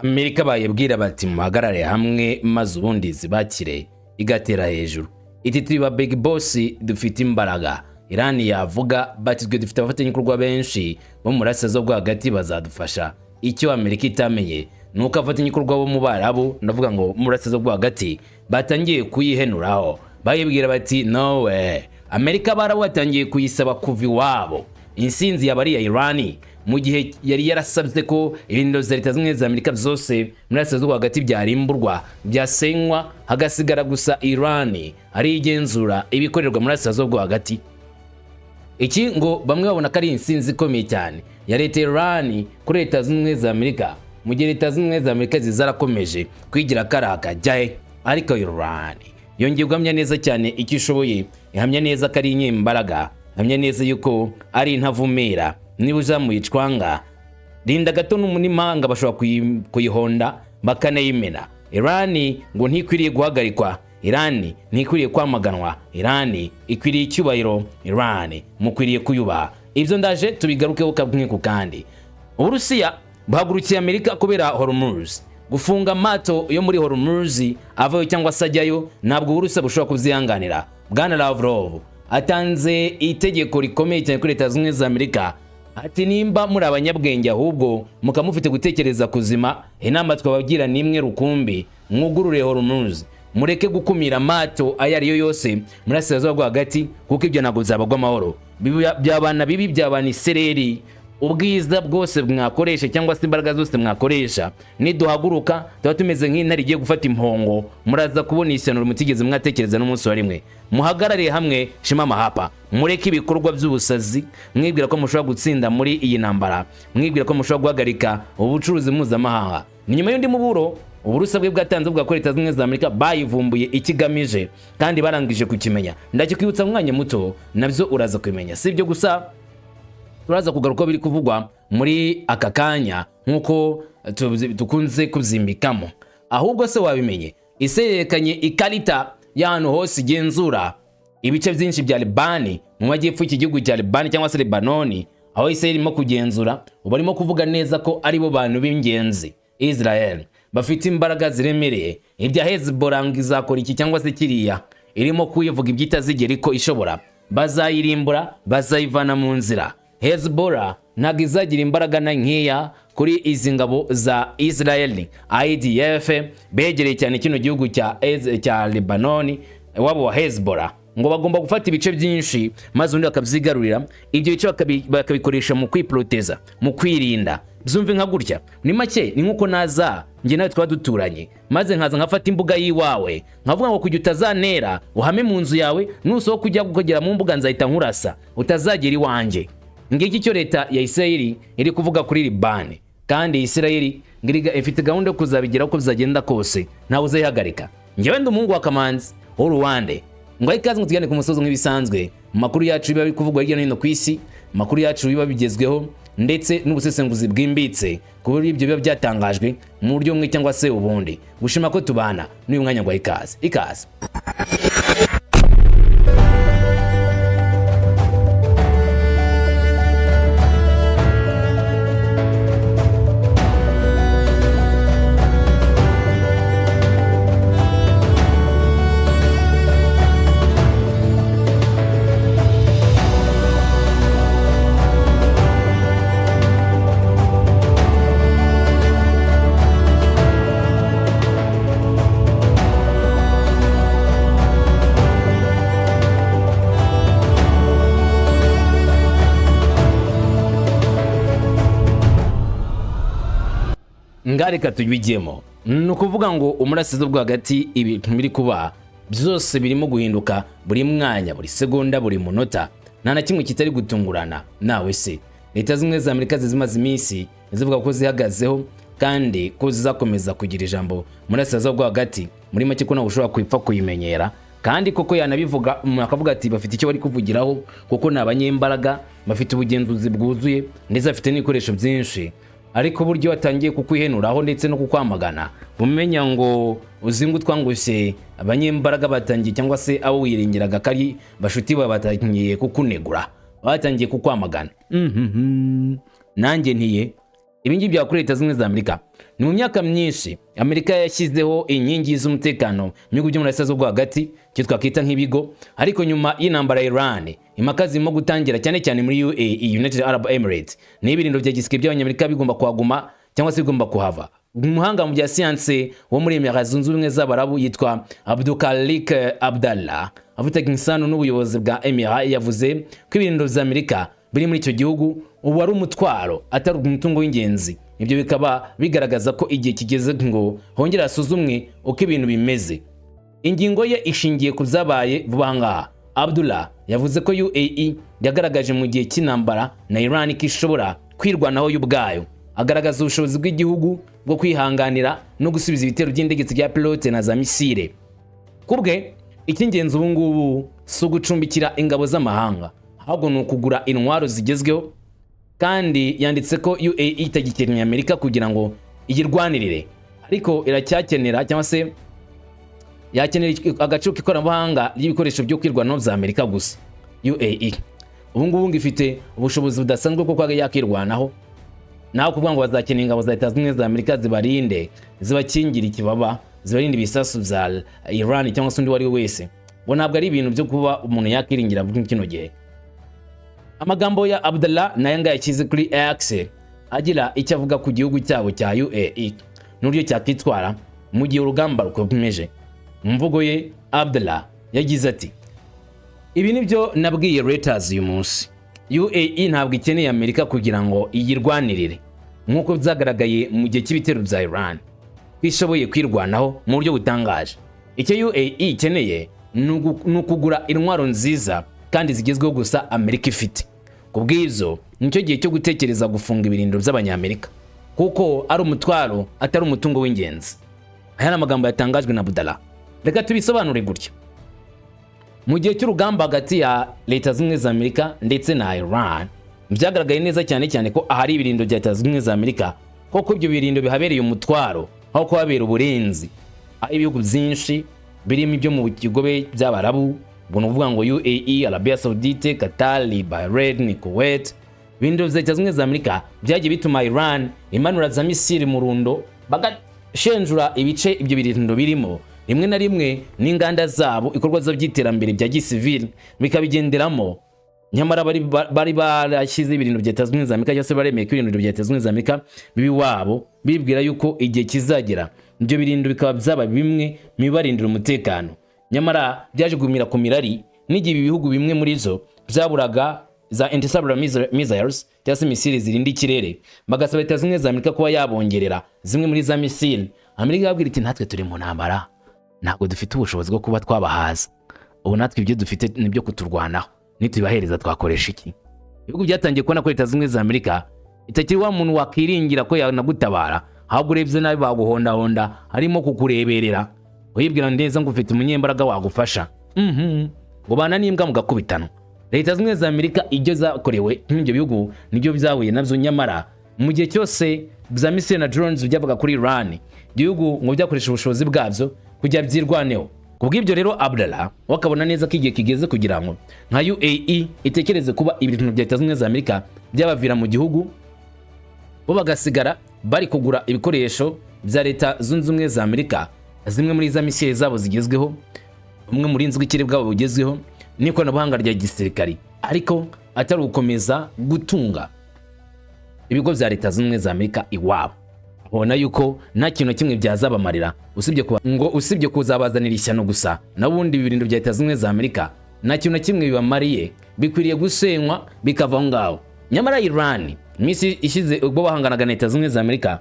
Amerika bayibwira bati muhagarare hamwe, maze ubundi zibakire, igatera hejuru iti turi ba big boss, dufite imbaraga. Irani yavuga bati twe dufite abafatanyabikorwa benshi bo mu burasirazuba bwo hagati bazadufasha. Icyo Amerika itamenye ni uko abafatanyabikorwa bo mu Barabu, ndavuga ngo mu burasirazuba bwo hagati, batangiye kuyihenuraho, bayibwira bati no way. Amerika, Abarabu batangiye kuyisaba kuva iwabo. Insinzi yaba ari iya Irani mu gihe yari yarasabye ko ibirindiro za Leta Zunze Ubumwe za Amerika byose muri burasirazuba hagati byarimburwa, byasenywa, hagasigara gusa Irani ari igenzura ibikorerwa muri burasirazuba bwo hagati. Iki ngo bamwe babona ko ari insinzi ikomeye cyane ya leta Irani kuri Leta Zunze Ubumwe za Amerika, mu gihe Leta Zunze Ubumwe za Amerika zizarakomeje kwigira kariya kajyahe. Ariko Irani yongeye guhamya neza cyane icyo ishoboye, ihamya neza ko ari inyembaraga, ihamya neza yuko ari intavumera. Niba uzamuye icwanga, rinda gato n'umunyamahanga bashobora kuyihonda bakanayimena. Irani ngo ntikwiriye guhagarikwa, Irani ntikwiriye kwamaganwa, Irani ikwiriye icyubahiro, Irani mukwiriye kuyubaha. Ibyo ndaje tubigarukeho kamwe ku kandi. Uburusiya buhagurukiye Amerika kubera Hormuz. Gufunga amato yo muri Hormuz avayo cyangwa se ajyayo, ntabwo Uburusiya bushobora kubyihanganira. Bwana Lavrov atanze itegeko rikomeye cyane kuri Leta Zunze Ubumwe za Amerika, ati nimba muri abanyabwenge, ahubwo mukaba mufite gutekereza kuzima, inama twabagira ni imwe rukumbi: mwugurure Hormuz, mureke gukumira amato ayo ariyo yose muri Asirazuba bwo hagati, kuko ibyo ntabwo byabagwa amahoro. Byabana bibi, byabana isereri. Ubwiza bwose mwakoresha cyangwa se imbaraga zose mwakoresha, niduhaguruka tuba tumeze nk'intare igiye gufata impongo, muraza kubona ishyano mutigeze mwatekereza n'umunsi wa rimwe. Muhagarare hamwe, simama hapa, mureke ibikorwa by'ubusazi mwibwira ko mushobora gutsinda muri iyi ntambara, mwibwira ko mushobora guhagarika ubucuruzi mpuzamahanga. Ni nyuma y'undi muburo Uburusiya bwe bwatanze, buvuga ko Leta Zunze Ubumwe za Amerika bayivumbuye ikigamije kandi barangije kukimenya. Ndakikwibutsa mu mwanya muto, nabyo uraza kubimenya. Si ibyo gusa, turaza kugaruka biri kuvugwa muri aka kanya nk'uko dukunze kubyimbikamo. Ahubwo se wabimenye, isi yerekanye ikarita y'ahantu hose igenzura ibice byinshi bya Libani, mu majyepfo y'iki gihugu cya Libani cyangwa se Lebanoni, aho isi irimo kugenzura. Ubu barimo kuvuga neza ko aribo bantu b'ingenzi Israel bafite imbaraga ziremereye. Ibya Hezbollah ngo izakora iki cyangwa se kiriya, irimo kuyivuga ibyo itazigera iko ishobora. Bazayirimbura, bazayivana mu nzira. Hezbollah ntabwo izagira imbaraga na nkeya kuri izi ngabo za Israel IDF begereye cyane kino gihugu cya Lebanoni. Wabo wa Hezbollah ngo bagomba gufata ibice byinshi, maze undi bakabyigarurira, ibyo bice bakabikoresha mu kwiproteza, mu kwirinda. Byumve nka gutya, ni make, ni nkuko naza njye nawe twaba duturanye, maze nkaza nkafata imbuga y'iwawe, nkavuga ngo kujya utazanera uhame mu nzu yawe, nusohoka ujya kugera mu mbuga nzahita nkurasa, utazagera iwanjye. Ngiki icyo leta ya Isirayeli iri kuvuga kuri Libani, kandi Isirayeli ifite gahunda yo kuzabigeraho uko bizagenda kose, ntawe uzayihagarika. Njyewe ndi umuhungu wa Kamanzi w'uruwande, ngo ikaze ngo tugende ku musozi nk'ibisanzwe mu makuru yacu biba biri kuvugwa hirya no hino ku isi, amakuru yacu biba bigezweho ndetse n'ubusesenguzi bwimbitse ku buryo ibyo biba byatangajwe mu buryo bumwe cyangwa se ubundi. Gushima ko tubana n'uyu mwanya, ngo ikaze, ikaze. Ngareka tubigemo. Ni ukuvuga ngo umurasizo bwo hagati, ibintu biri kuba byose birimo guhinduka buri mwanya, buri segonda, buri munota, nta na kimwe kitari gutungurana. Nawe se, Leta Zimwe za Amerika zimaze iminsi zivuga ko zihagazeho kandi ko zizakomeza kugira ijambo muri Asirazuba bwo hagati, muri make ko ntawe ushobora kwipfa kuyimenyera. Kandi koko yanabivuga, umuntu akavuga ati bafite icyo bari kuvugiraho, kuko ni abanyembaraga, bafite ubugenzuzi bwuzuye ndetse bafite n'ibikoresho byinshi. Ariko uburyo watangiye kukwihenuraho ndetse no kukwamagana, umenya ngo uzinga utwangushye, abanyembaraga batangiye, cyangwa se abo wiringiraga ko ari bashuti bawe, batangiye kukunegura, batangiye kukwamagana. Nanjye ntiye ibi ngibi byakuri Leta Zunze Ubumwe za Amerika. Ni mu myaka myinshi Amerika yashyizeho inkingi z'umutekano mu bihugu byo mu Burasirazuba bwo hagati, icyo twakwita nk'ibigo. Ariko nyuma y'intambara ya Iran, impaka zirimo gutangira cyane cyane muri UAE, United Arab Emirates, niba ibirindiro bya gisirikare by'Abanyamerika bigomba kuhaguma cyangwa se bigomba kuhava. Umuhanga mu bya siyanse wo muri Emirats Zunze Ubumwe z'Abarabu yitwa Abdulkhalik Abdallah, afitanye isano n'ubuyobozi bwa Emira, yavuze ko ibirindiro bya Amerika biri muri icyo gihugu ubu ari umutwaro, atari umutungo w'ingenzi. Ibyo bikaba bigaragaza ko igihe kigeze ngo hongere hasuzumwe uko ibintu bimeze. Ingingo ye ishingiye ku byabaye vuba ngaha. Abdullah yavuze ko UAE yagaragaje mu gihe cy'intambara na Iran ko ishobora kwirwanaho yo ubwayo, agaragaza ubushobozi bw'igihugu bwo kwihanganira no gusubiza ibitero by'indege bya pilote na za misile. Kubwe, icy'ingenzi ubu ngubu si ugucumbikira ingabo z'amahanga, ahubwo ni ukugura intwaro zigezweho. Kandi yanditse ko UAE itagikeneye Amerika kugira ngo iyirwanirire, ariko iracyakenera cyangwa se yakenera agaciro k'ikoranabuhanga ry'ibikoresho byo kwirwanaho bya Amerika gusa. UAE ubu ngubu ngo ifite ubushobozi budasanzwe bwo kuba yakirwanaho, naho kuvuga ngo bazakenera ingabo za Leta Zunze Ubumwe za Amerika zibarinde, zibakingire ikibaba, zibarinde ibisasu bya Iran cyangwa se undi uwo ari we wese, ngo ntabwo ari ibintu byo kuba umuntu yakiringira muri kino gihe. Amagambo ya Abdallah nayo ngaya yashyize kuri X agira icyo avuga ku gihugu cyabo cya UAE n'uburyo cyakwitwara mu gihe urugamba rukomeje. Mu mvugo ye, Abdallah yagize ati: "Ibi nibyo nabwiye Reuters uyu munsi. UAE ntabwo ikeneye Amerika kugira ngo iyirwanirire, nk'uko byagaragaye mu gihe cy'ibitero bya Iran ko ishoboye kwirwanaho mu buryo butangaje. Icyo UAE ikeneye ni ukugura intwaro nziza kandi zigezweho gusa Amerika ifite. Ku bw'ibyo, nicyo gihe cyo gutekereza gufunga ibirindiro by'Abanyamerika, kuko ari umutwaro, atari umutungo w'ingenzi." Aya ni amagambo yatangajwe na Abdallah. Reka tubisobanure gutya: mu gihe cy'urugamba hagati ya Leta Zunze Ubumwe za Amerika ndetse na Iran, byagaragaye neza cyane cyane ko ahari ibirindiro bya Leta Zunze Ubumwe za Amerika, koko ibyo birindiro bihabereye umutwaro aho kuhabera uburinzi, aho ibihugu byinshi birimo ibyo mu kigobe by'Abarabu, ubwo ni ukuvuga ngo UAE, Arabia Saudite, Qatar, Bahrain, Kuwait, ibirindiro bya Leta Zunze Ubumwe za Amerika byagiye bituma Iran imanura za misile mu rundo, bagashenjura ibice ibyo birindiro birimo. Rimwe na rimwe n'inganda zabo, ibikorwa by'iterambere bya gisivili bikabigenderamo. Nyamara bari barashyize ibirindiro bya Leta Zunze Ubumwe za Amerika, cyangwa se baremeye ko ibirindiro bya Leta Zunze Ubumwe za Amerika biba iwabo, bibwira yuko igihe kizagera ibyo birindiro bikaba byaba bimwe mu bibarindira umutekano. Nyamara byaje gumira ku mirari n'igihe ibi bihugu bimwe muri zo byaburaga za anti-submarine missiles, cyangwa se misile zirinda ikirere, bagasaba Leta Zunze Ubumwe za Amerika kuba yabongerera zimwe muri za misile. Amerika yababwira iti: "Natwe turi mu ntambara, ntabwo dufite ubushobozi bwo kuba twabahaza ubu. Natwe ibyo dufite nibyo kuturwanaho, nitubibahereza twakoresha iki?" Ibihugu byatangiye kubona ko Leta Zunze Ubumwe za Amerika itakiri wa muntu wakwiringira ko yanagutabara, ahubwo urebye nabi baguhondahonda, harimo kukureberera uyibwira neza ngo ufite umunyembaraga wagufasha. Ngo bana n'imbwa mugakubitana. Leta Zunze Ubumwe za Amerika ibyo zakorewe n'ibyo bihugu nibyo byahuye nabyo. Nyamara mu gihe cyose za misile na drones byavaga kuri Iran, ibihugu ngo byakoresha ubushobozi bwabyo kugira byirwaneho. Kubw'ibyo rero, Abdallah we akabona neza ko igihe kigeze kugira ngo nka UAE itekereze kuba ibintu bya Leta Zunze Ubumwe za Amerika byabavira mu gihugu, bo bagasigara bari kugura ibikoresho bya Leta Zunze Ubumwe za Amerika, zimwe muri za misile zabo zigezweho, umwe muri w'ikirere bwabo bugezweho n'ikoranabuhanga rya gisirikari, ariko atari ugukomeza gutunga ibigo bya Leta Zunze Ubumwe za Amerika iwabo. Ubona yuko nta kintu na kimwe byazabamarira usibye kuba ngo usibye kuzabazanira ishyano gusa. N'ubundi ibirindiro bya Leta Zunze Ubumwe za Amerika nta kintu na kimwe bibamariye, bikwiriye gusenywa bikava aho ngaho. Nyamara Iran iminsi ishize ubwo bahanganaga na Leta Zunze Ubumwe za Amerika,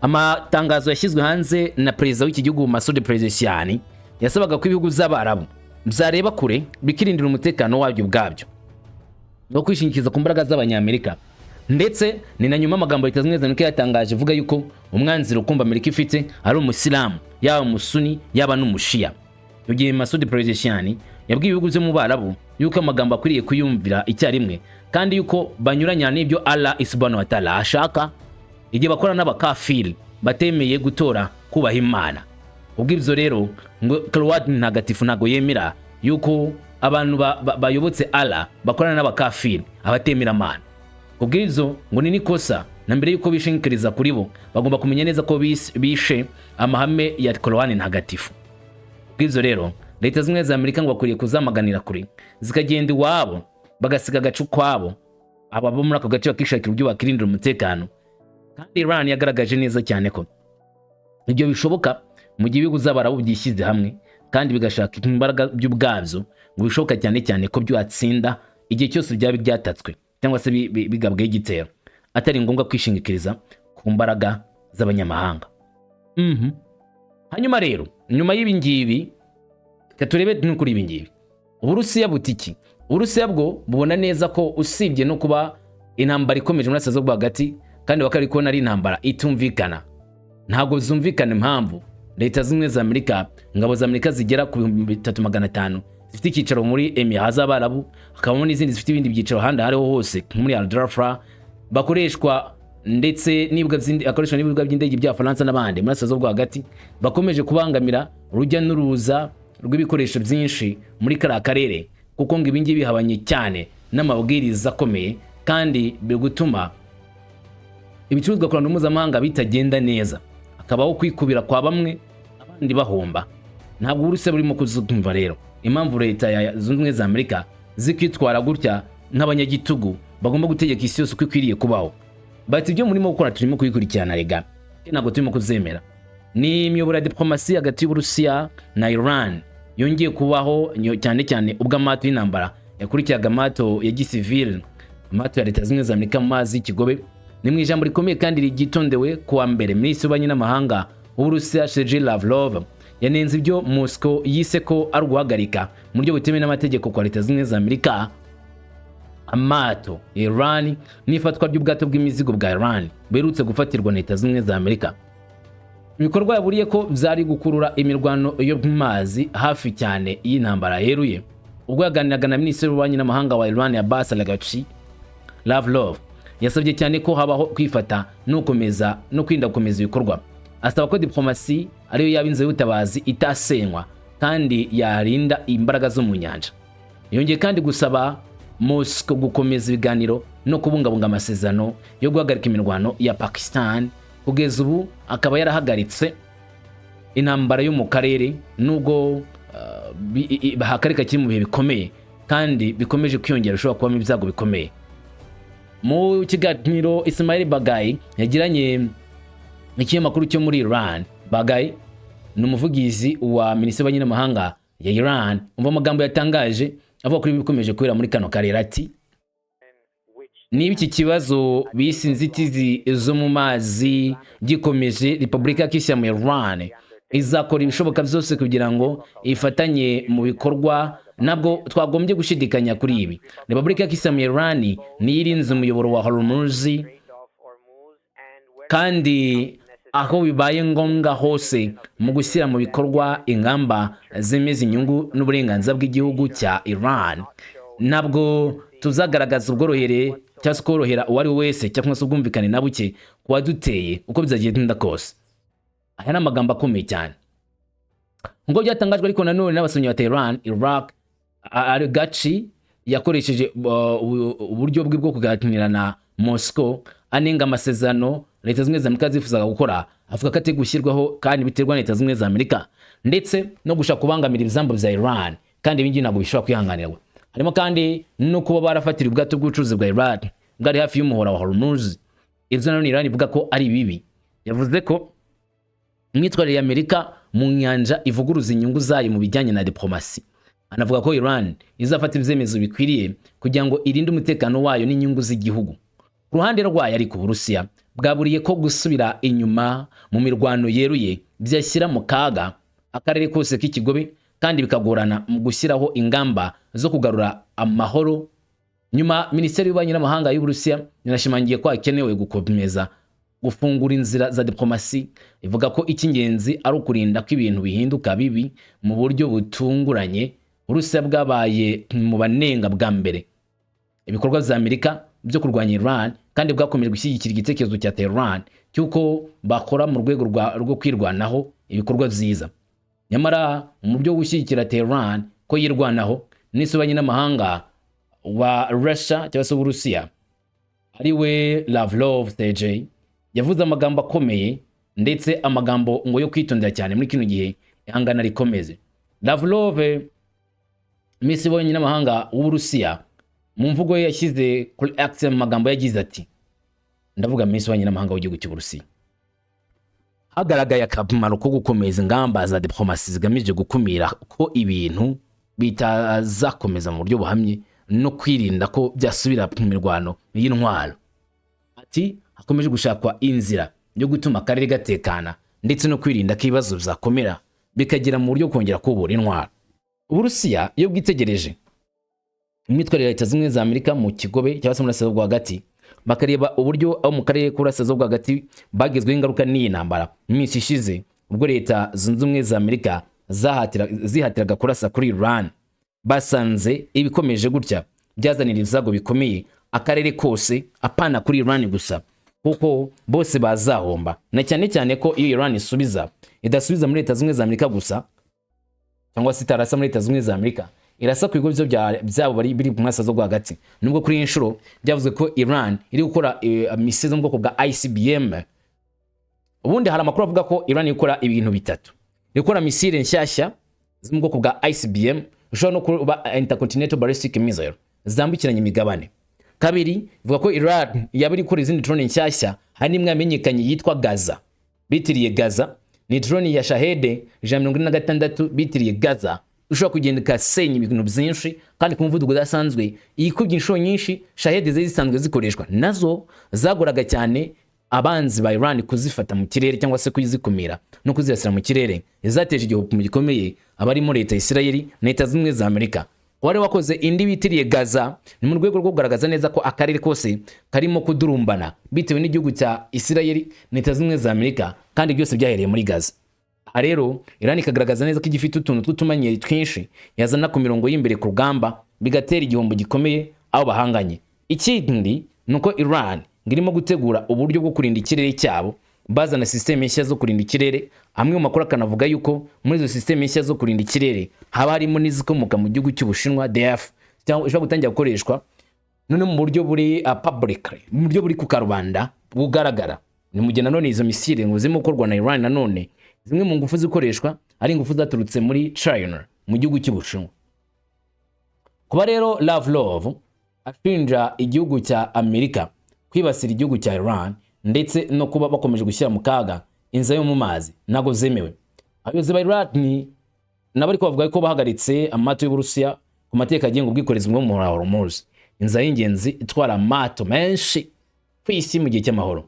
amatangazo yashyizwe hanze na perezida w'iki gihugu Masoud Pezeshkian yasabaga ko ibihugu by'Abarabu byareba kure, bikirindira umutekano wabyo ubwabyo no kwishingikiriza ku mbaraga z'Abanyamerika. Ndetse ni na nyuma amagambo Leta Zunze Ubumwe za Amerika yatangaje avuga yuko umwanzi rukumbi Amerika ifite ari umusilamu, yaba umusuni yaba n'umushiya. Icyo gihe Masoud Pezeshkian yabwiye ibihugu byo mu Barabu yuko amagambo akwiriye kuyumvira icyarimwe, kandi yuko banyuranya n'ibyo Allah Subhanahu wa Ta'ala ashaka igihe bakora n'abakafiri batemeye gutora kubaha Imana. Ubwo rero ngo Korowani ntagatifu ntabwo yemera yuko abantu bayobotse Allah bakorana n'abakafiri, abatemera Imana. Kubw'ibyo ngo ni n'ikosa. Na mbere y'uko bishingikiriza kuri bo, bagomba kumenya neza ko bishe amahame ya Korowani ntagatifu. Bw'ibyo rero, Leta Zunze Ubumwe za Amerika ngo bakwiriye kuzamaganira kure, zikagenda iwabo, bagasiga agace ukwabo, aba bo muri ako gace bakishakira uburyo bakirindira umutekano. Kandi Iran yagaragaje neza cyane ko ibyo bishoboka mu gihe ibihugu z'Abarabu byishyize hamwe kandi bigashaka imbaraga by'ubwabyo. Ngo bishoboka cyane cyane ko byatsinda igihe cyose byaba byatatswe cyangwa se bigabweho igitero, atari ngombwa kwishingikiriza ku mbaraga z'abanyamahanga. Hanyuma rero, nyuma y'ibi ngibi, reka turebe no kuri ibi ngibi. Uburusiya buti iki? Uburusiya bwo bubona neza ko usibye no kuba intambara ikomeje muri Burasirazuba bwo hagati, kandi bakaba bari kubona ari intambara itumvikana, ntabwo zumvikana impamvu Leta Zunze Ubumwe za Amerika, ingabo za Amerika zigera ku 3500 zifite icyicaro muri Emira z'Abarabu, hakabamo n'izindi zifite ibindi byicaro ahandi aho ariho hose nko muri Al Dhafra, bakoreshwa ndetse n'ibibuga hakoreshwa n'ibibuga by'indege by'Abafaransa n'abandi muri Burasirazuba bwo hagati, bakomeje kubangamira urujya n'uruza rw'ibikoresho byinshi muri kariya karere, kuko ngo ibi ngibi bihabanye cyane n'amabwiriza akomeye kandi biri gutuma ibicuruzwa ku ruhando mpuzamahanga bitagenda neza, hakabaho kwikubira kwa bamwe, abandi bahomba. Ntabwo Uburusiya burimo kuzumva rero impamvu Leta ya Zunze Ubumwe za Amerika zikwitwara gutya nk'abanyagitugu bagomba gutegeka isi yose uko ikwiriye kubaho. Bati: "Ibyo murimo gukora turimo kubikurikirana rega, ntabwo turimo kuzemera." Ni imiyoboro ya diplomasi hagati y'Uburusiya na Iran yongeye kubaho, cyane cyane ubwo amato y'intambara yakurikiraga amato ya gisivile, amato ya Leta Zunze Ubumwe za Amerika mu mazi y'ikigobe. Ni mu ijambo rikomeye kandi ryitondewe kuwa mbere, Minisitiri w'Ububanyi n'Amahanga w'Uburusiya Sergei Lavrov yanenze ibyo Moscow yise ko ari uguhagarika mu buryo butemewe n'amategeko kwa Leta Zunze Ubumwe za Amerika amato ya Iran n'ifatwa ry'ubwato bw'imizigo bwa Iran buherutse gufatirwa na Leta Zunze Ubumwe za Amerika, ibikorwa yaburiye ko byari gukurura imirwano yo mu mazi hafi cyane y'intambara yeruye. Ubwo yaganiraga na Minisitiri w'Ububanyi n'Amahanga wa Iran Abbas Araghchi, Lavrov yasabye cyane ko habaho kwifata no gukomeza no kwirinda gukomeza ibikorwa, asaba ko diplomasi ariyo yaba inzira y'ubutabazi itasenywa kandi yarinda imbaraga zo mu nyanja. Yongeye kandi gusaba Moscow gukomeza ibiganiro no kubungabunga amasezerano yo guhagarika imirwano ya Pakistan, kugeza ubu akaba yarahagaritse intambara yo mu karere, nubwo akarere kakiri mu bihe bikomeye kandi bikomeje kwiyongera, bishobora kubamo ibyago bikomeye. Mu kiganiro Ismail Bagai yagiranye ikinyamakuru cyo muri Iran, Bagai ni umuvugizi wa Minisiteri y'Ububanyi n'Amahanga ya Iran, umva amagambo yatangaje avuga kuri ibikomeje kubera muri kano karere, ati: "Niba iki kibazo bise inzitizi zo mu mazi gikomeje, Repubulika ya Kisilamu ya Iran izakora ibishoboka byose kugira ngo ifatanye mu bikorwa. Ntabwo twagombye gushidikanya kuri ibi. Repubulika ya Kisilamu ya Iran niyo irinze umuyoboro wa Hormuz, kandi aho bibaye ngombwa hose mu gushyira mu bikorwa ingamba zemeza inyungu n'uburenganzira bw'igihugu cya Iran, ntabwo tuzagaragaza ubworohere cyangwa se korohera uwo ari we wese cyangwa se ubwumvikane na buke ku waduteye, uko bizagenda kose." Aya ni amagambo akomeye cyane nk'uko byatangajwe ariko nanone n'abasomyi ba Tehran Iraq. Araghchi yakoresheje uburyo bwe bwo kuganira na Moscow anenga amasezerano Leta Zunze Ubumwe za Amerika zifuzaga gukora, avuga ko atari gushyirwaho kandi biterwa na Leta Zunze Ubumwe za Amerika, ndetse no gushaka kubangamira ibisambo bya Iran, kandi ibi ngibi ntabwo bishobora kwihanganirwa. Harimo kandi no kuba barafatiriye ubwato bw'ubucuruzi bwa Iran bwari hafi y'umuhora wa Hormuz. Ibyo nanone Iran ivuga ko ari bibi. Yavuze ko imyitwarire ya Amerika mu nyanja ivuguruza inyungu zayo mu bijyanye na diplomasi, anavuga ko Iran izafata ibyemezo bikwiriye kugira ngo irinde umutekano wayo n'inyungu z'igihugu. Ku ruhande rwayo ariko, Uburusiya bwaburiye ko gusubira inyuma mu mirwano yeruye byashyira mu kaga akarere kose k'ikigobe kandi bikagorana mu gushyiraho ingamba zo kugarura amahoro nyuma. Minisiteri y'Ububanyi n'Amahanga y'Uburusiya yanashimangiye ko hakenewe gukomeza gufungura inzira za diplomasi, ivuga ko icy'ingenzi ari ukurinda ko ibintu bihinduka bibi mu buryo butunguranye. Uburusiya bwabaye mu banenga bwa mbere ibikorwa vya Amerika byo kurwanya Iran, kandi bwakomeje gushyigikira igitekerezo cya Tehran cy'uko bakora mu rwego rwo kwirwanaho ibikorwa vyiza. Nyamara mu buryo bwo gushyigikira Tehran ko yirwanaho, Minisitiri w'Ububanyi n'Amahanga wa Russia cyangwa se Uburusiya ari we Lavrov Sergei, yavuze amagambo akomeye, ndetse amagambo ngo yo kwitondera cyane muri kino gihe ihangana rikomeze. Lavrov, Minisitiri w'ububanyi n'amahanga w'Uburusiya, mu mvugo ye yashyize kuri X, mu magambo yagize ati, ndavuga Minisitiri w'ububanyi n'amahanga w'igihugu cy'Uburusiya: "Hagaragaye akamaro ko gukomeza ingamba za diplomasi zigamije gukumira ko ibintu bitazakomeza mu buryo buhamye no kwirinda ko byasubira mu mirwano y'intwaro." Ati: "Hakomeje gushakwa inzira yo gutuma akarere gatekana ndetse no kwirinda ko ibibazo bizakomera bikagera mu buryo kongera kubura intwaro." Uburusiya iyo bwitegereje imyitwarire ya Leta Zunze Ubumwe za Amerika mu Kigobe cyangwa se mu Burasirazuba bwo hagati, bakareba uburyo abo mu karere k'Uburasirazuba bwo hagati bagizweho ingaruka n'iyi ntambara mu minsi ishize, ubwo Leta Zunze Ubumwe za Amerika zihatiraga kurasa kuri Iran, basanze ibikomeje gutya byazanira ibyago bikomeye akarere kose, apana kuri Iran gusa, kuko bose bazahomba, na cyane cyane ko iyo Iran isubiza, idasubiza muri Leta Zunze Ubumwe za Amerika gusa, cyangwa se itarasa muri Leta Zunze Ubumwe za Amerika, irasa ku bigo byabo bari biri mu Burasirazuba bwo hagati. Nubwo kuri iyi nshuro byavuzwe ko Iran iri gukora missile zo mu bwoko bwa ICBM. Ubundi hari amakuru avuga ko Iran iri gukora ibintu bitatu: iri gukora missile nshyashya zo mu bwoko bwa ICBM, ishobora no kuba intercontinental ballistic missile, zambukiranya imigabane. Kabiri, ivuga ko Iran yaba iri gukora izindi drone nshyashya, hari n'imwe yamenyekanye yitwa Gaza, bitiriye Gaza. Ni drone ya Shahed 146 bitiriye Gaza, ushobora kugenda igasenya ibintu byinshi kandi ku muvuduko udasanzwe, yikubye inshuro nyinshi Shahed zari zisanzwe zikoreshwa. Nazo zagoraga cyane abanzi ba Iran kuzifata mu kirere cyangwa se kuzikumira no kuzirasira mu kirere. Zateje igihombo gikomeye abarimo leta ya Isirayeli na Leta Zunze Ubumwe za Amerika. Wari wakoze indi bitiriye Gaza ni mu rwego rwo kugaragaza neza ko akarere kose karimo kudurumbana bitewe n'igihugu cya Isirayeli na Leta Zunze Ubumwe za Amerika, kandi byose byahereye muri Gaza. Aha rero Iran ikagaragaza neza ko igifite utuntu tw'utumanyeri twinshi yazana ku mirongo y'imbere ku rugamba, bigatera igihombo gikomeye aho bahanganye. Ikindi ni uko Iran ngo irimo gutegura uburyo bwo kurinda ikirere cyabo, bazana sisiteme nshya zo kurinda ikirere. Amwe mu makuru akanavuga yuko muri izo sisiteme nshya zo kurinda ikirere haba harimo n'izikomoka mu gihugu cy'Ubushinwa, DF, cyangwa ishobora gutangira gukoreshwa none mu buryo buri public, mu buryo buri ku karubanda bugaragara. Ni mu gihe nanone izo missile ngo zirimo gukorwa na Iran, nanone zimwe mu ngufu zikoreshwa ari ingufu zaturutse muri China, mu gihugu cy'Ubushinwa. Kuba rero Lavrov ashinja igihugu cya Amerika kwibasira igihugu cya Iran ndetse no kuba bakomeje gushyira mu kaga inzira yo mu mazi, ntabwo zemewe. Abayobozi ba Iran nabo ariko bavuga ko bahagaritse amato y'Uburusiya ku mategeko agenga ubwikorezi bwo mu Hormuz, inzira y'ingenzi itwara amato menshi ku isi mu gihe cy'amahoro.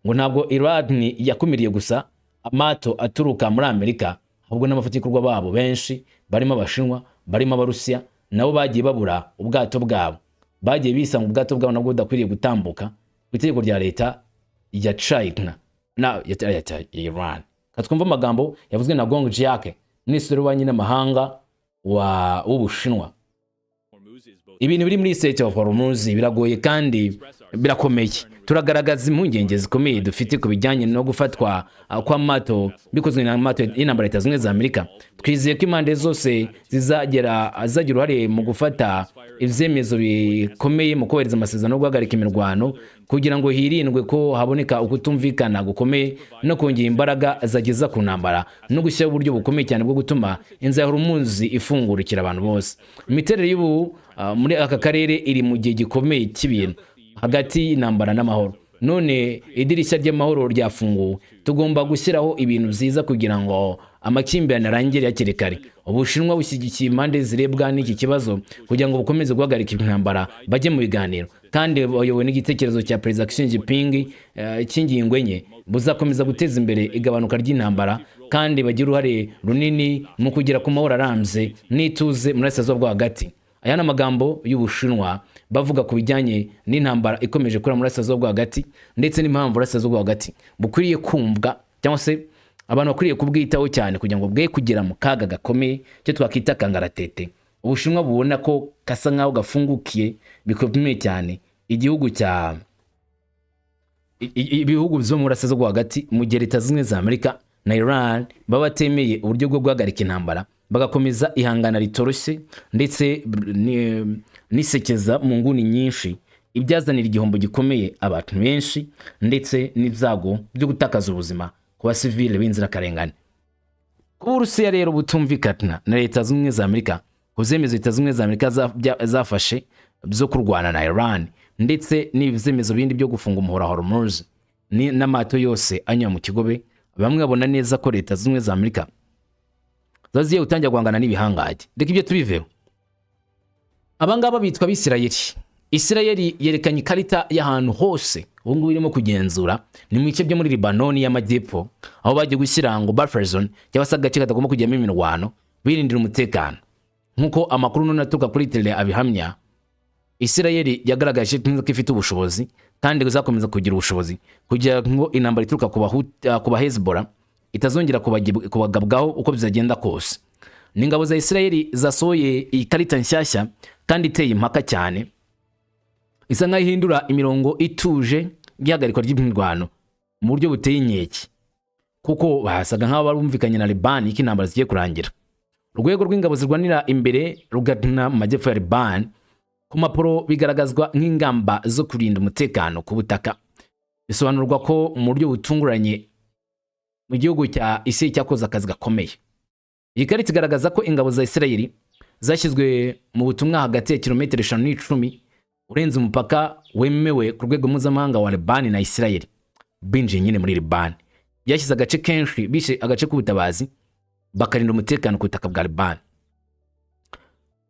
Ngo ntabwo Iran yakumiriye gusa amato aturuka muri Amerika, ahubwo n'abafatanyabikorwa babo benshi barimo Abashinwa, barimo Abarusiya, nabo bagiye babura ubwato bwabo, bagiye bisanga ubwato bwabo nabwo budakwiriye gutambuka ku itegeko rya leta ya China na ya Iran. Katwumva amagambo yavuzwe na Gong Jiake, Minisitiri w'Ububanyi n'Amahanga w'Ubushinwa: "Ibintu biri muri Strait of Hormuz biragoye kandi birakomeye. Turagaragaza impungenge zikomeye dufite ku bijyanye no gufatwa kw'amato bikozwe n'amato y'intambara Leta Zunze Ubumwe za Amerika. Twizeye ko impande zose zizagera zizagira uruhare mu gufata ibyemezo bikomeye mu kubahiriza amasezerano yo guhagarika imirwano, kugira ngo hirindwe ko haboneka ukutumvikana gukomeye no kongera imbaraga zageza ku ntambara, no gushyiraho uburyo bukomeye cyane bwo gutuma inzira ya Hormuz ifungurukira abantu bose. Imiterere y'ubu muri aka karere iri mu gihe gikomeye cy'ibintu hagati y'intambara n'amahoro. None idirishya ry'amahoro ryafunguwe, tugomba gushyiraho ibintu byiza kugira ngo amakimbirane arangire hakiri kare. Ubushinwa bushyigikiye impande zirebwa n'iki kibazo kugira ngo bukomeze guhagarika intambara, bajye mu biganiro, kandi bayobowe n'igitekerezo cya Perezida Xi Jinping cy'ingingo enye. Buzakomeza guteza imbere igabanuka ry'intambara kandi bagira uruhare runini mu kugera ku mahoro arambye n'ituze muri Burasirazuba bwo Hagati." Aya ni amagambo y'Ubushinwa bavuga ku bijyanye n'intambara ikomeje kubera muri Burasirazuba bwo Hagati, ndetse n'impamvu Burasirazuba bwo Hagati bukwiriye kumvwa, cyangwa se abantu bakwiriye kubwitaho cyane kugira ngo bwe kugera mu kaga gakomeye, icyo twakwita kangaratete. Ubushinwa bubona ko gasa nk'aho gafungukiye bikomeye cyane igihugu cya ibihugu byo mu Burasirazuba bwo Hagati, mu gihe Leta Zunze Ubumwe za Amerika na Iran baba batemeye uburyo bwo guhagarika intambara, bagakomeza ihangana ritoroshye ndetse n'isekeza mu nguni nyinshi. Ibyazanira igihombo gikomeye abantu benshi ndetse n'ibyago byo gutakaza ubuzima ku basivile b'inzirakarengane. Kuba Uburusiya rero butumvikana na Leta Zunze Ubumwe za Amerika ku byemezo Leta Zunze Ubumwe za Amerika zafashe byo kurwana na Iran, ndetse n'ibyemezo bindi byo gufunga umuhora wa Hormuz n'amato yose anyura mu kigobe, bamwe babona neza ko Leta Zunze Ubumwe za Amerika ziba zigiye gutangira guhangana n'ibihangange. Reka ibyo tubiveho. Abangaba bitwa Abisirayeli. Isirayeli yerekanye ikarita y'ahantu hose ubu ngubu irimo kugenzura. Ni mu bice byo muri Libanoni y'amajyepfo, aho bagiye gushyira ngo buffer zone, cyangwa se agace katagomba kujyamo imirwano, birindira umutekano. Nk'uko amakuru none aturuka kuri tele abihamya, Isirayeli yagaragaje neza ko ifite ubushobozi kandi izakomeza kugira ubushobozi kugira ngo intambara ituruka ku ba Hezbollah itazongera kubagabwaho uko bizagenda kose. Ni ingabo za Isirayeli zasohoye iyi karita nshyashya kandi iteye impaka cyane, isa nkaho ihindura imirongo ituje y'ihagarikwa ry'imirwano mu buryo buteye inkeke, kuko basaga nk'aho barumvikanye na Libani ko intambara zigiye kurangira. Urwego rw'ingabo zirwanira imbere rugana mu majyepfo ya Libani ku mpapuro bigaragazwa nk'ingamba zo kurinda umutekano ku butaka. Bisobanurwa ko mu buryo butunguranye mu gihugu cya Isirayeli cyakoze akazi gakomeye. Iyi karita igaragaza ko ingabo za Isirayeli zashyizwe mu butumwa hagati ya kilometero 5 n'10 urenze umupaka wemewe ku rwego mpuzamahanga wa Libani na Isirayeli. Binjiye nyine muri Libani, byashyize agace kenshi bishe agace k'ubutabazi, bakarinda umutekano ku butaka bwa Libani.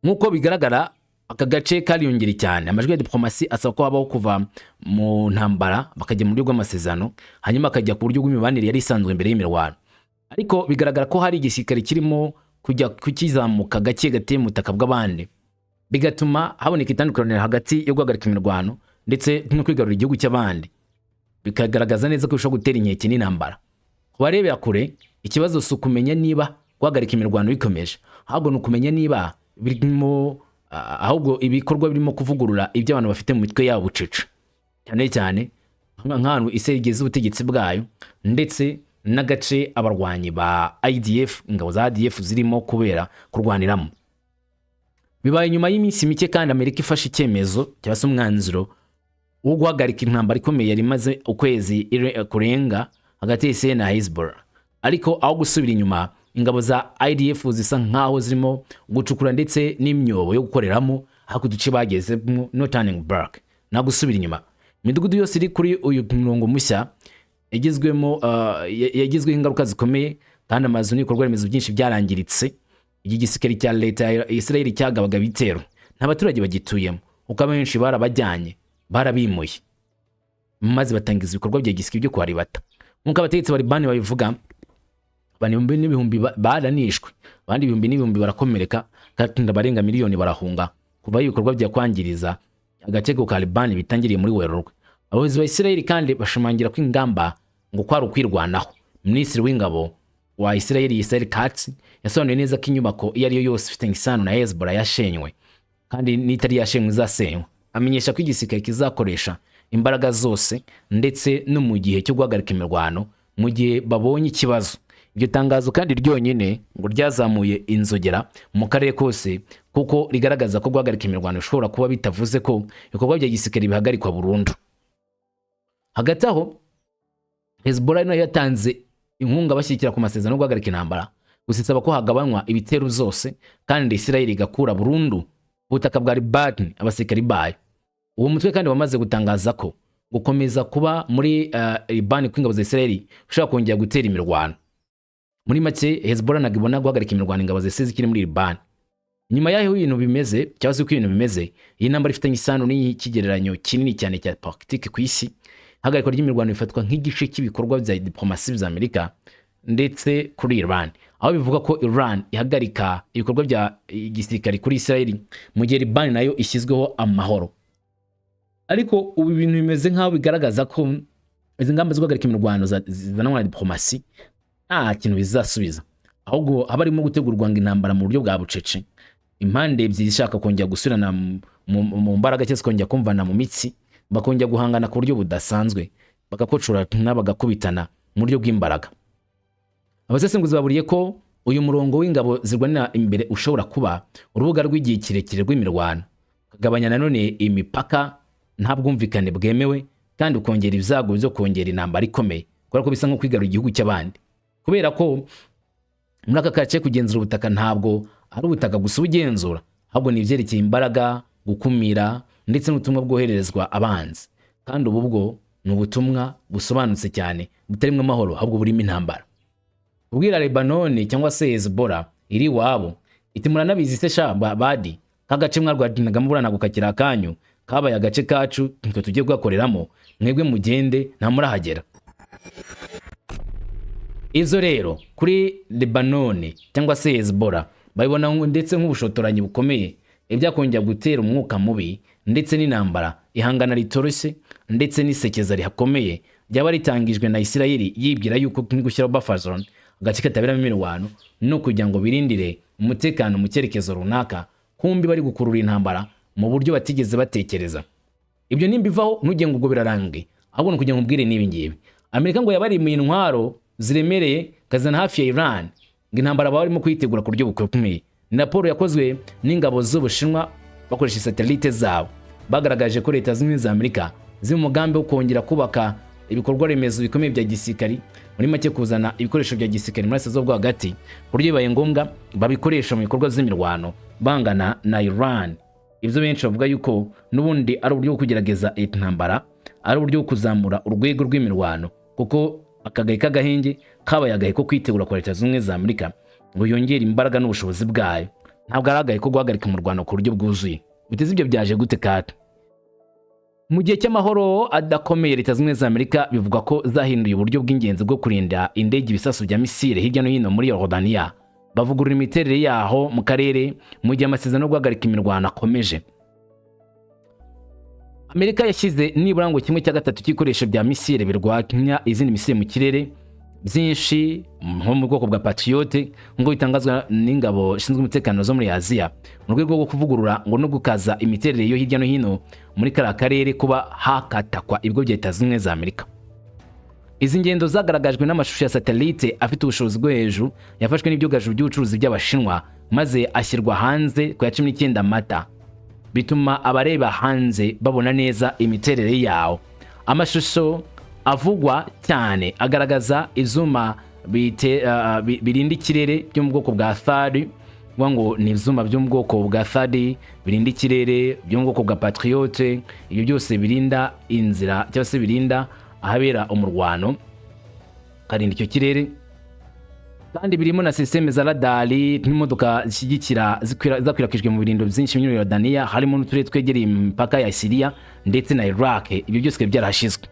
Nk'uko bigaragara, aka gace kariyongereye cyane. Amajwi ya diplomasi asaba ko habaho kuva mu ntambara bakajya mu buryo bw'amasezerano, hanyuma bakajya ku buryo bw'imibanire yari isanzwe mbere y'imirwano. Ariko bigaragara ko hari igisirikare kirimo kujya kukizamuka gake gateye mu butaka bw'abandi, bigatuma haboneka itandukaniro hagati yo guhagarika imirwano ndetse no kwigarurira igihugu cy'abandi, bikagaragaza neza ko bishobora gutera inkeke n'intambara. Ku barebera kure, ikibazo si ukumenya niba guhagarika imirwano bikomeje, ahubwo ni ukumenya niba birimo ahubwo ibikorwa birimo kuvugurura ibyo abantu bafite mu mitwe yabo bucece, cyane cyane nk'ahantu isi igeze ubutegetsi bwayo, ndetse n'agace abarwanyi ba IDF, ingabo za IDF zirimo kubera kurwaniramo. Bibaye nyuma y'iminsi mike kandi Amerika ifashe icyemezo cyangwa se umwanzuro wo guhagarika intambara ikomeye yari imaze ukwezi kurenga hagati ya Israel na Hezbollah. Ariko aho gusubira inyuma, ingabo za IDF zisa nkaho zirimo gucukura ndetse n'imyobo yo gukoreramo, ariko uduce bagezemo, no turning back, nta gusubira inyuma. Imidugudu yose iri kuri uyu murongo mushya yagizwemo yagizweho ingaruka zikomeye, kandi amazu n'ibikorwa remezo byinshi byarangiritse. Iki gisirikare cya leta ya Israel cyagabaga ibitero, nta baturage bagituyemo, kuko abenshi barabajyanye, barabimuye, maze batangiza ibikorwa bya gisirikare byo kuharibata. Nk'uko abategetsi ba Libani babivuga, abantu ibihumbi n'ibihumbi baranishwe, abandi ibihumbi n'ibihumbi barakomereka, kandi abarenga miliyoni barahunga kuva aho ibikorwa bya kwangiriza agace ka Libani bitangiriye muri Werurwe. Abayobozi ba Israel kandi bashimangira ko ingamba ngo kwari ukwirwanaho. Minisitiri w'ingabo wa Israel, Israel Katz, yasobanuye neza ko inyubako iyo ari yo yose ifitanye isano na Hezbollah yashenywe, kandi n'itari yashenywe izasenywa. Amenyesha ko igisirikare kizakoresha imbaraga zose, ndetse no mu gihe cyo guhagarika imirwano, mu gihe babonye ikibazo. Iryo tangazo kandi ryonyine ngo ryazamuye inzogera mu karere kose, kuko rigaragaza ko guhagarika imirwano bishobora kuba bitavuze ko ibikorwa bya gisirikare bihagarikwa burundu. Hagati aho, Hezbollah nayo yatanze inkunga bashyigikira ku masezerano yo guhagarika intambara, gusa isaba ko hagabanywa ibitero zose kandi Israel igakura burundu ubutaka bwa Liban abasirikari bayo. Uwo mutwe kandi wamaze gutangaza ko gukomeza kuba muri Liban kw'ingabo za Israel bishobora kongera gutera imirwano. Muri make, Hezbollah ntabwo ibona guhagarika imirwano ingabo za Israel zikiri muri Liban. Nyuma y'aho ibintu bimeze, cyangwa se uko ibintu bimeze, iyi ntambara ifitanye isano n'ikigereranyo kinini cyane cya politiki ku isi. Ihagarikwa ry'imirwano bifatwa nk'igice cy'ibikorwa bya diplomasi bya Amerika ndetse kuri Iran, aho bivuga ko Iran ihagarika ibikorwa bya gisirikare kuri Israel mu gihe Liban nayo ishyizweho amahoro. Ariko ubu ibintu bimeze nk'aho bigaragaza ko izi ngamba zo guhagarika imirwano zizanwa na diplomasi nta kintu bizasubiza, ahubwo haba harimo gutegurwa ngo intambara mu buryo bwa bucece, impande ebyiri zishaka kongera gusubirana mu mbaraga cyangwa se kongera kumvana mu mitsi, bakongera guhangana ku buryo budasanzwe, bagakocorana, bagakubitana mu buryo bw'imbaraga. Abasesenguzi baburiye ko uyu murongo w'ingabo zirwanira imbere ushobora kuba urubuga rw'igihe kirekire rw'imirwano, kagabanya nanone imipaka. Nta bwumvikane bwemewe, kandi ukongera ibyago byo kongera intambara ikomeye, kubera ko bisa nko kwigarura igihugu cy'abandi, kubera ko muri aka gace kugenzura ubutaka ntabwo ari ubutaka gusa ugenzura, ahubwo ni ibyerekeye imbaraga, gukumira ndetse n'ubutumwa bwohererezwa abanzi. Kandi ubu bwo ni ubutumwa busobanutse cyane, butarimo amahoro, ahubwo burimo intambara. Kubwira Lebanoni cyangwa se Hezbollah iri iwabo iti: "Muranabizi se sha badi k'agace mwarwanagamo buriya ntabwo kakiri akanyu, kabaye agace kacu, nitwe tugiye kugakoreramo, mwebwe mugende nta murahagera." Izo rero kuri Lebanoni cyangwa se Hezbollah babibona ndetse nk'ubushotoranyi bukomeye, ibyakongera gutera umwuka mubi ndetse n'intambara, ihangana ritoroshye ndetse n'isekeza rihakomeye ryaba ritangijwe na Isirayeli, yibwira yuko gushyiraho buffer zone, agace kataberamo imirwano, no kugira ngo birindire umutekano mu cyerekezo runaka, kumbi bari gukurura intambara mu buryo batigeze batekereza. Ibyo nimbivaho ntugire ngo ubwo birarangiye, ahubwo ni ukugira ngo ubwire n'ibi ngibi: Amerika ngo yabarimiye intwaro ziremereye kazana hafi ya Iran, ngo intambara baba barimo kuyitegura ku buryo bukomeye. Ni raporo yakozwe n'ingabo z'Ubushinwa bakoresha satellite zabo. Bagaragaje ko Leta Zunze Ubumwe za Amerika ziri mu mugambi wo kongera kubaka ibikorwa remezo bikomeye bya gisirikari, muri make kuzana ibikoresho bya gisirikari muri Burasirazuba bwo Hagati, ku buryo bibaye ngombwa babikoresha mu bikorwa by'imirwano bangana na Iran. Ibyo benshi bavuga yuko n'ubundi ari uburyo bwo kugerageza iyi ntambara, ari uburyo bwo kuzamura urwego rw'imirwano, kuko akagahe k'agahenge kabaye agahe ko kwitegura kwa Leta Zunze Ubumwe za Amerika ngo yongere imbaraga n'ubushobozi bwayo. Ntabwo ari agahe ko guhagarika umurwano ku buryo bwuzuye. Biteze ibyo byaje gute kata? Mu gihe cy'amahoro adakomeye, Leta Zunze Ubumwe za Amerika bivugwa ko zahinduye uburyo bw'ingenzi bwo kurinda indege ibisasu bya misile hirya no hino muri Yorodaniya, bavugurura imiterere yaho mu karere mu gihe amasezerano yo guhagarika imirwano akomeje. Amerika yashyize nibura ngo 1/3 cy'ibikoresho bya misile birwanya izindi misile mu kirere byinshi, nko mu bwoko bwa Patriot, nk'uko bitangazwa n'ingabo zishinzwe umutekano zo muri Aziya, mu rwego rwo kuvugurura ngo no gukaza imiterere yo hirya no hino muri kariya karere kuba hakatakwa ibigo bya Leta Zunze Ubumwe za Amerika. Izi ngendo zagaragajwe n'amashusho ya satellite afite ubushobozi bwo hejuru, yafashwe n'ibyogajuru by'ubucuruzi by'Abashinwa, maze ashyirwa hanze ku ya 19 Mata, bituma abareba hanze babona neza imiterere yawo. Amashusho avugwa cyane agaragaza ibyuma birinda ikirere byo mu bwoko bwa THAAD, kuvuga ngo ni ibyuma byo mu bwoko bwa THAAD birinda ikirere, byo mu bwoko bwa Patriot, ibyo byose birinda inzira cyangwa se birinda ahabera umurwano, karinda icyo kirere. Kandi birimo na système za radari n'imodoka zishyigikira zakwirakwijwe mu birindiro byinshi muri Yorodaniya, harimo n'uturere twegereye imipaka ya Syria ndetse na Iraq. Ibyo byose bikaba byarahashyizwe.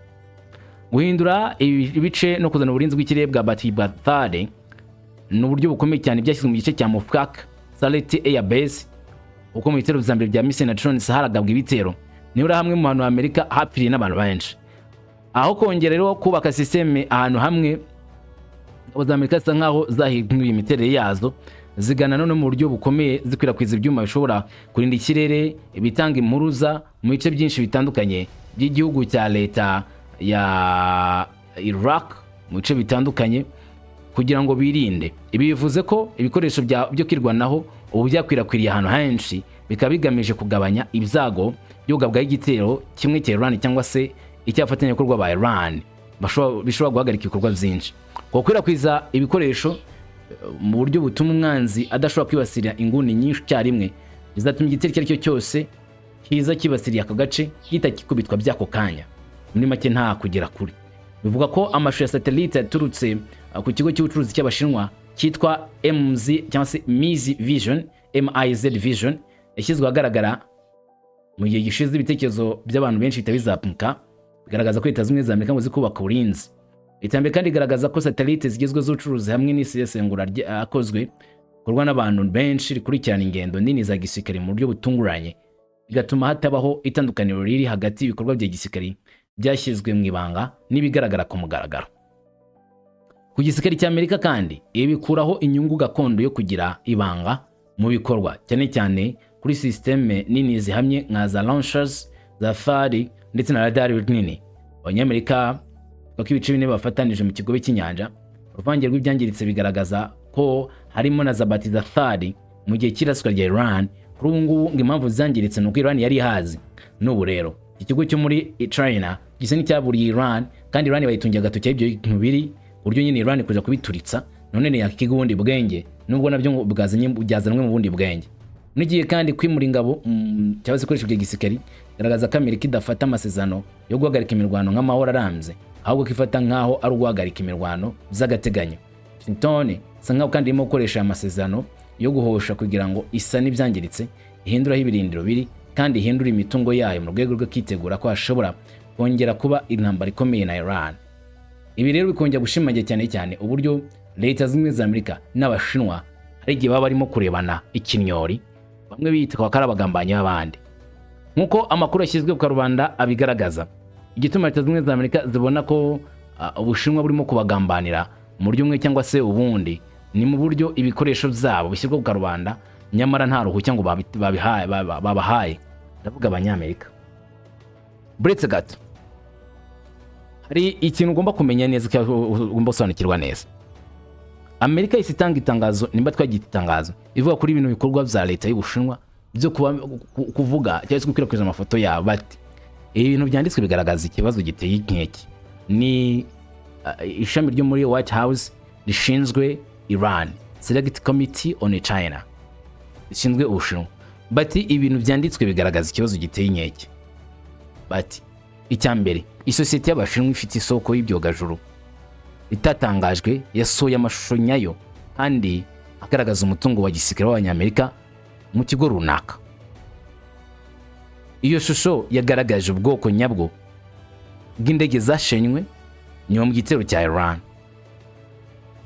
Guhindura ibice no kuzana uburinzi bw'ikirere bwa batiri bwa THAAD ni uburyo bukomeye cyane, byashyizwe mu gice cya Mufraq Salti Air Base, kuko mu bitero bya mbere bya missile na drones haragabwa ibitero nibura hamwe mu hantu Amerika hapfiriye n'abantu benshi. Aho kongera rero kubaka système ahantu hamwe, ingabo za Amerika zisa nkaho zahinduye imiterere yazo, zigana none mu buryo bukomeye zikwirakwiza ibyuma bishobora kurinda ikirere, ibitanga impuruza mu bice byinshi bitandukanye by'igihugu cya leta ya Iraq, mu bice bitandukanye, kugira ngo birinde. Ibi bivuze ko ibikoresho byo kwirwanaho ubu byakwirakwiriye ahantu henshi, bikaba bigamije kugabanya ibyago byo kugabwaho igitero kimwe cya Iran cyangwa se icy'abafatanyabikorwa ba Iran bishobora guhagarika ibikorwa byinshi. Gukwirakwiza ibikoresho mu buryo butuma umwanzi adashobora kwibasira inguni nyinshi icyarimwe, bizatuma igitero icyo ari cyo cyose kiza kibasiriye aka gace gihita kikubitwa by'ako kanya, muri make nta kugera kure. Bivuga ko amashusho ya satellite yaturutse ku kigo cy'ubucuruzi cy'Abashinwa cyitwa MZ cyangwa se Mizi Vision, MIZ Vision, yashyizwe ahagaragara mu gihe gishize, ibitekerezo by'abantu benshi bihita bizamuka, bigaragaza ko Leta Zunze Ubumwe za Amerika ngo zikubaka uburinzi. Iterambere kandi igaragaza ko satellite zigezweho z'ubucuruzi hamwe n'isesengura ryakozwe rikorwa n'abantu benshi rikurikirana ingendo nini za gisirikare mu buryo butunguranye, bigatuma hatabaho itandukaniro riri hagati y'ibikorwa bya gisirikare byashyizwe mu ibanga n'ibigaragara ku mugaragaro. Ku gisirikare cy'Amerika kandi, ibi bikuraho inyungu gakondo yo kugira ibanga mu bikorwa, cyane cyane kuri système nini zihamye nka za launchers za THAAD ndetse na radari nini. Abanyamerika bavuga ko ibice bine bafatanije mu kigobe cy'inyanja, uruvange rw'ibyangiritse bigaragaza ko harimo na za bati za THAAD mu gihe cy'iraswa rya Iran. Kuri ubu ngubu ngo impamvu zangiritse ni uko Iran yari ihazi. N'ubu rero Iki kigo cyo muri China gisa n'icyaburiye Iran, kandi Iran bayitungiye agatoki aho ibyo bintu biri, ku buryo nyine Iran kuja kubituritsa none yakiga ubundi bwenge, nubwo nabyo ngo bwazanye byazanwe mu bundi bwenge. N'igihe kandi kwimura ingabo cyangwa se ikoresho bya gisirikari garagaza ko Amerika idafata amasezerano yo guhagarika imirwano nk'amahoro arambye, ahubwo ko ifata nk'aho ari uguhagarika imirwano by'agateganyo. Washington isa nkaho kandi irimo gukoresha aya masezerano yo guhosha kugira ngo isa n'ibyangiritse, ihindure aho ibirindiro biri kandi ihindure imitungo yayo mu rwego rwo kwitegura ko hashobora kongera kuba intambara ikomeye na Iran. Ibi rero bikongera gushimangira cyane cyane uburyo Leta Zunze Ubumwe za Amerika n'Abashinwa hari igihe baba barimo kurebana ikinyori, bamwe biyita ko ari abagambanyi b'abandi. Nk'uko amakuru yashyizwe ku karubanda abigaragaza, igituma Leta Zunze Ubumwe za Amerika zibona ko Ubushinwa burimo kubagambanira mu buryo bumwe cyangwa se ubundi, ni mu buryo ibikoresho byabo bishyirwa ku karubanda nyamara nta ruhushya ngo babahaye, ndavuga Abanyamerika. Buretse gato, hari ikintu ugomba kumenya neza cyangwa ugomba gusobanukirwa neza. Amerika yahise itanga itangazo, nimba twagita itangazo, ivuga kuri bino bikorwa bya leta y'Ubushinwa byo kuvuga cyangwa se gukwirakwiza amafoto yabo, bati: "Ibi bintu byanditswe bigaragaza ikibazo giteye inkeke." Ni ishami ryo muri White House rishinzwe Iran, Select Committee on China, rishinzwe Ubushinwa, bati: "Ibintu byanditswe bigaragaza ikibazo giteye inkeke." Bati: "Icya mbere, isosiyete y'Abashinwa ifite isoko y'ibyogajuru itatangajwe yasohoye amashusho nyayo kandi agaragaza umutungo wa gisirikare w'Abanyamerika mu kigo runaka. Iyo shusho yagaragaje ubwoko nyabwo bw'indege zashenywe nyuma mu gitero cya Iran.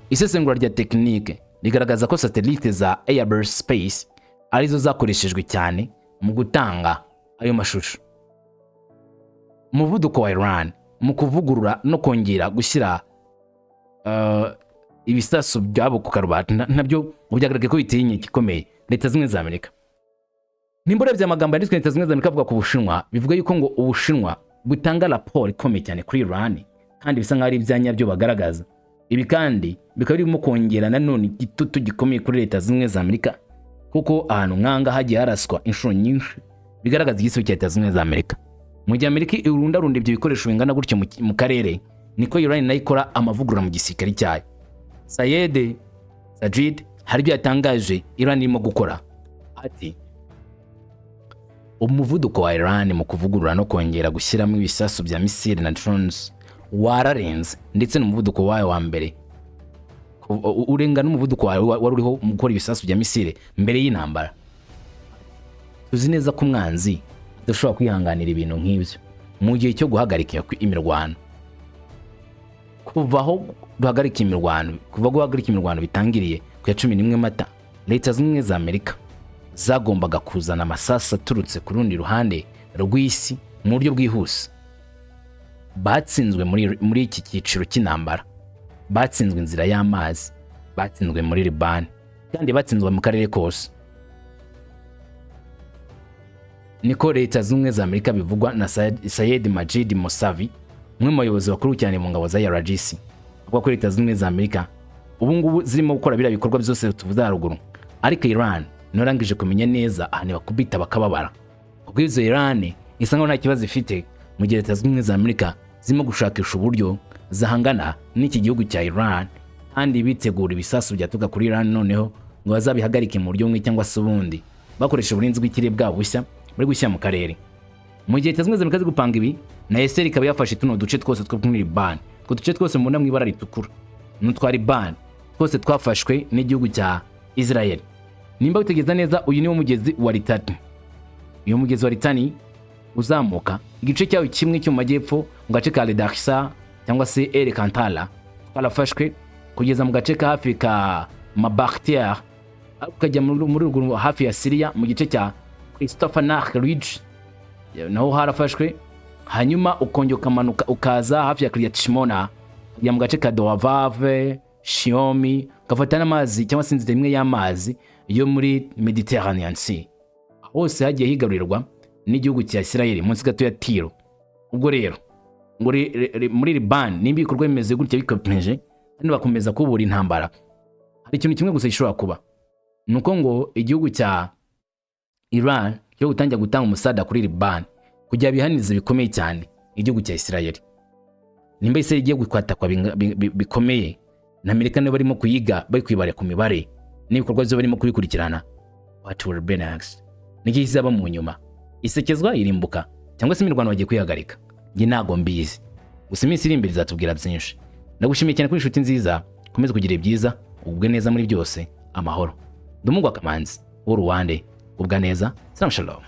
Isesengura rya tekinike rigaragaza ko satelite za Airbus Space arizo zakoreshejwe cyane mu gutanga ayo mashusho. Umuvuduko wa Iran mu kuvugurura no kongera gushyira ibisasu byabo ku karubanda nabyo ngo byagaragaye ko biteye inkeke ikomeye Leta Zimwe za Amerika." Nimba urebye amagambo yanditswe Leta Zimwe za Amerika avuga ku Bushinwa, bivuga yuko ngo Ubushinwa butanga raporo ikomeye cyane kuri Iran, kandi bisa nkaho ari ibyanyabyo bagaragaza. Ibi kandi bikaba birimo kongera nanone igitutu gikomeye kuri Leta Zimwe za Amerika, kuko ahantu nk'aha hagiye haraswa inshuro nyinshi bigaragaza igisubizo cya Leta Zimwe za Amerika. Mu gihe Amerika irundarunda ibyo bikoresho bingana gutyo mu karere, niko Iran nayo ikora amavugurura mu gisirikare cyayo. Sayed Sajid hari ibyo yatangaje Iran irimo gukora, ati: "Umuvuduko wa Iran mu kuvugurura no kongera gushyiramo ibisasu bya misile na drones wararenze ndetse n'umuvuduko wayo wa mbere, urenga n'umuvuduko wawe wari uriho mu gukora ibisasu bya misile mbere y'intambara. Tuzi neza ko umwanzi adashobora kwihanganira ibintu nk'ibyo mu gihe cyo guhagarika imirwano. Kuva aho duhagarika imirwano, kuva guhagarika imirwano bitangiriye ku ya 11 Mata, Leta Zunze Ubumwe za Amerika zagombaga kuzana amasasu aturutse ku rundi ruhande rw'isi mu buryo bwihuse. Batsinzwe muri iki cyiciro cy'intambara, batsinzwe inzira y'amazi, batsinzwe muri Libani, kandi batsinzwe mu karere kose." Niko Leta Zunze Ubumwe za Amerika bivugwa na Sayed Majid Mosavi, umwe mu bayobozi bakuru cyane mu ngabo za IRGC, avuga ko Leta Zunze Ubumwe za Amerika ubu ngubu zirimo gukora biriya bikorwa byose tuvuze haruguru, ariko Iran niyo yarangije kumenya neza ahantu bakubita bakababara. Kuko izo Iran isa nkaho nta kibazo ifite, mu gihe Leta Zunze Ubumwe za Amerika zirimo gushakisha uburyo zahangana n'iki gihugu cya Iran, kandi bitegura ibisasu byaturuka kuri Iran noneho ngo bazabihagarike mu buryo bumwe cyangwa se ubundi, bakoresha uburinzi bw'ikirere bwabo bushya bari gushyira mu karere. Mu gihe Leta Zunze Ubumwe za Amerika ziri gupanga ibi, na Israel ikaba yafashe tuno duce twose two muri Liban. Utwo duce twose mubona mu ibara ritukura ni utwa Liban, twose twafashwe n'igihugu cya Israel. Nimba witegereza neza, uyu niwo mugezi wa Litani. Uyu mugezi wa Litani uzamuka igice cyawo kimwe cyo mu majyepfo mu gace ka Redaksa cyangwa se El Kantara twarafashwe, kugeza mu gace ka hafi ka Mabartier, ukajya muri ruguru hafi ya Syria mu gice cya Christopher Nakh Ridge, naho harafashwe. Hanyuma ukongera ukamanuka ukaza hafi ya Kiryat Shimona, ukajya mu gace ka Doavave Shiomi, ugafata n'amazi cyangwa se inzira imwe y'amazi yo muri Mediterranean Sea. Hose hagiye higarurirwa n'igihugu cya Israel munsi gato ya Tiro. Ubwo rero ngo muri Liban, nimba ibikorwa bimeze gutya bikomeje kandi bakomeza kubura intambara, hari ikintu kimwe gusa gishobora kuba, ni uko ngo igihugu cya Iran cyo gutangira gutanga umusada kuri Liban, ku Kugira bihanize bikomeye cyane igihugu cya Israel. Nimba Israel igiye gukwatakwa bikomeye na Amerika, nibo barimo kuyiga, bari kwibara ku mibare n'ibikorwa byo barimo kubikurikirana. What will be next? Niki kizaba mu nyuma? Isekezwa, irimbuka, cyangwa se imirwano bagiye kwihagarika? Njye ntago mbizi, gusa iminsi iri imbere izatubwira byinshi. Ndagushimiye cyane kuri inshuti nziza. Komeza kugira ibyiza, ugubwe neza muri byose, amahoro. Ndumugwa Kamanzi w'Uruwande, ubwa neza. Salam, shalom.